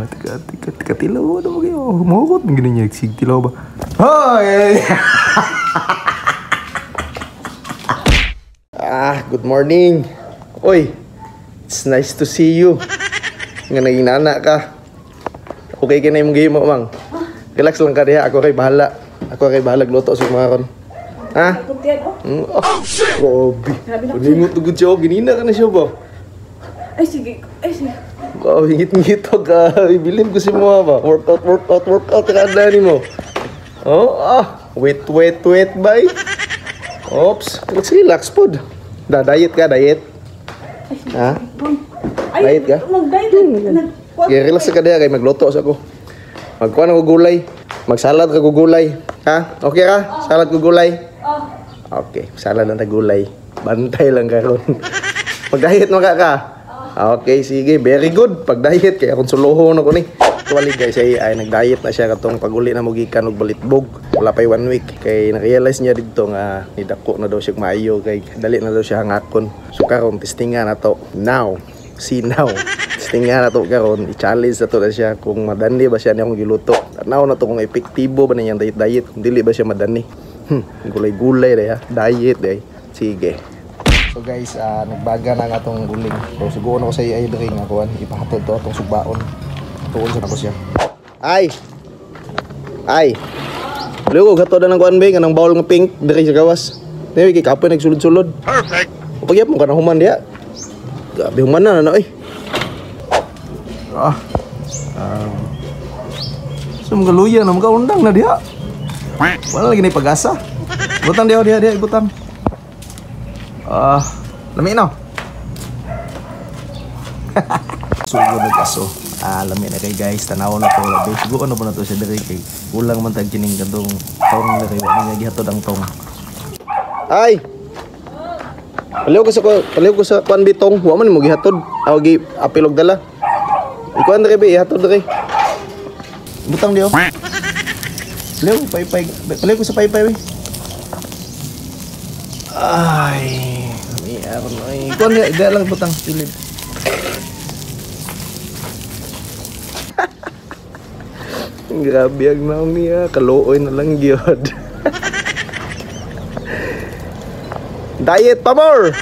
Tika tika tika tilaw na mo kayo. Humukot ng ganun niya. Sig tilaw ba? Hoy! Ah, good morning. Oy, it's nice to see you. Nga naging nana ka. Okay ka na yung game mo, mang. Relax lang ka diha. Ako kay bahala. Ako kay bahala luto sa mga ron. Ha? Oh, grabe. Uningot tugod siya. Ginina ka na siya ba? Ay, sige. Ay, sige. Wow, hingit-ngit ka. Ibilin ko si mo ba? Workout, workout, workout. Kada ni mo. Oh, ah. Wait, wait, wait, bye. Oops. Relax, relax pod. Da, diet ka, diet. Ha? Ay, Diet ka? Mag-diet. Okay, relax ka diha kay magluto sa ako. Magkuha na ko gulay. Magsalad ka ko gulay. Ha? Okay ka? Salad ko gulay. Okay, salad lang ta gulay. Bantay lang karon. Pag-diet mo ka ka. Okay, sige, very good. Pag-diet kay akong suluhon ako ni. Actually guys, ay nag-diet na siya katong pag-uli na mo gikan og balitbog. Wala pay 1 week kay na-realize niya didto nga nidako na daw siya maayo kay dali na daw siya hangakon. So karon testingan na to now. See now. Testingan na to karon, i-challenge na to na siya kung madani ba siya ni akong giluto. Tanaw na to kung epektibo ba niyang diet-diet kung dili ba siya madani. Gulay-gulay day ha. Diet day. Sige. So guys, nagbaga na nga atong guling. So suguon ako sa AI diri nga kuan, ipahatod to atong sugbaon. Tuon sa nako siya. Ay. Ay. Lugo gatod na ng kuan be kanang bowl nga pink diri sa gawas. Dili kay kapoy nagsulod-sulod. Perfect. Pagyap mo kanang human diha. Grabe human na na oy. Ah. So mga luya na mga undang na diha. Wala lagi na pag-asa. Butang diha diha diha butang. Ah, lami na. Sugod na kaso. Ah, lami na kay guys, tanaw na to labi. Siguro ano pa na to siya diri kay kulang man tag kining kadtong tong diri wa niya gihatod ang tong. Ay. Paliw ko sa kuan bitong, wa man mo gihatod. Aw gi apilog dala. Ikuan diri be, ihatod diri. Butang diyo. Paliw paypay, paliw ko sa paypay we. Ay, may aron ay. Kuan diya lang butang silid. Grabe ang naong niya, kaluoy na lang gyud. Diet pa more.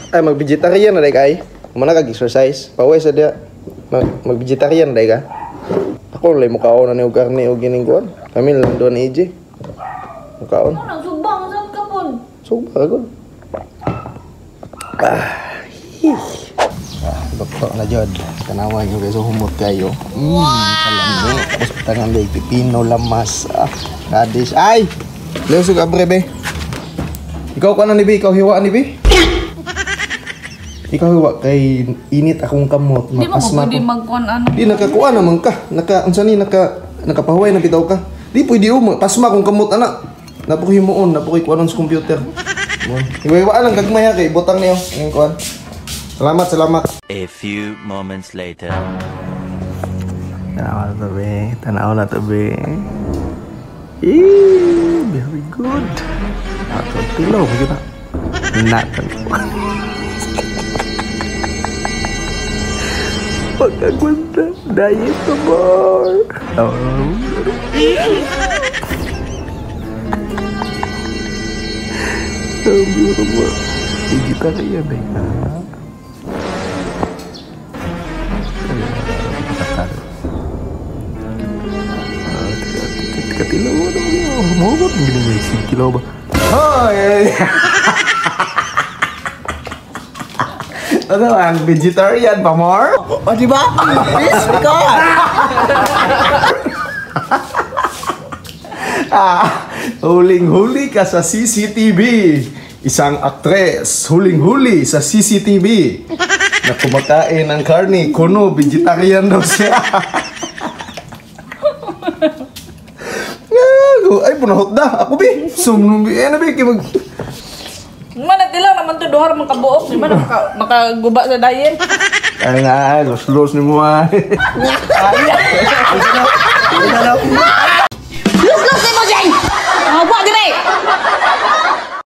Ay, mag-vegetarian na day kay. Muna kag exercise. Paway sa diya. Mag-vegetarian na day ka. Ako lay mukaon na ni og karne og gining kuan. Kami lang doon ni AJ. Mukaon. Ano, subang saan ka pon? Suba gud. Ah, luto na jud. Tanawa nyo guys, humot kayo. Kalami. Tapos tangan day pipino lamas. Ah, radish. Ay! Leo suga brebe. Ikaw kuan ni bi, ikaw hiwa ni bi. Ikaw hiwa kay init akong kamot, Di mo mapasma pwede ko. magkuan ano. Di nakakuan naman ka. Naka unsa ni naka nakapahuway na bitaw ka. Di pwede mo pasma akong kamot ana. Napukoy himuon, napukoy kuanon sa computer. Iwaiwaan lang gagmay ha kay butang niyo. Ang kuan. Salamat, salamat. A few moments later. Tanaw na to be. Tanaw na to be. Eh, very good. Ato tilaw mo kita. Natan. Pagkagwanda, diet pa more. Oh. Ang vegetarian eh. Katilaw na mo. Humukot ng ganun yung tilaw ba? Hoy! Ano ang vegetarian pa more? O, di ba? This because! Ah, huling-huli ka sa CCTV. Isang aktres, huling-huli sa CCTV. Na kumakain ng karne, kuno, vegetarian daw siya. Ay, punahot na. Ako, bi. Sumnumbi. Eh, na, bi. Kaya mag... Manatila naman to duhar man kabuok. Di ba makaguba sa diet? Ay, na, los-los ni mo, ay. Ay, ay, ay.